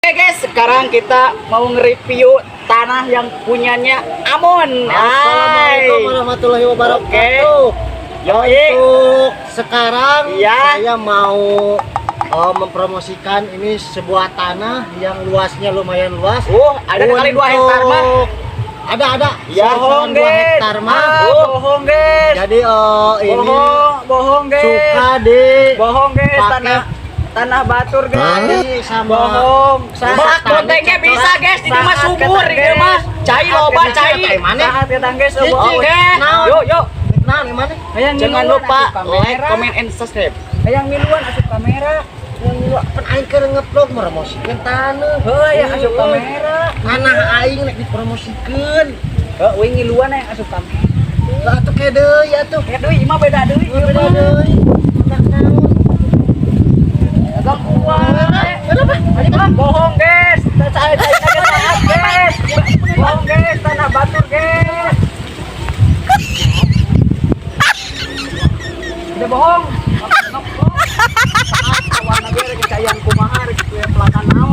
Oke guys, sekarang kita mau nge-review tanah yang punyanya Amon. Assalamualaikum Hai. Warahmatullahi wabarakatuh. Yoi. Untuk sekarang saya mau mempromosikan ini sebuah tanah yang luasnya lumayan luas. Ada kali 2 hektar mah. Ada ada. Ya, bohong, 2 hektar mah. Ah, bohong guys. Jadi ini Bohong, bohong guys. Suka di Bohong guys, pakai tanah tanah batur guys. Tani sama Bohong. Saat Bontengnya bisa guys, ini mah subur, ini mah cai loba cai. Mana? Saat ketang guys, Cici, oke. naon? Yuk, yuk. Nah, gimana? Jangan lupa like, comment, and subscribe. Hayang miluan asup kamera. Yang lu pan aing keur ngevlog promosikeun tanah. Heuh, yang asup kamera. Tanah aing nek dipromosikeun. Heuh, uing ngiluan yang asup kamera. Lah atuh ke deui atuh. Ya deui, mah beda deui ieu Beda mah. Deui. Tah naon? Agak kuat. Kenapa? Bohong guys. Saya saya guys. Bohong guys, tanah batur guys. Udah bohong. Kawan lagi rek cayang kumaha rek pelakan naon.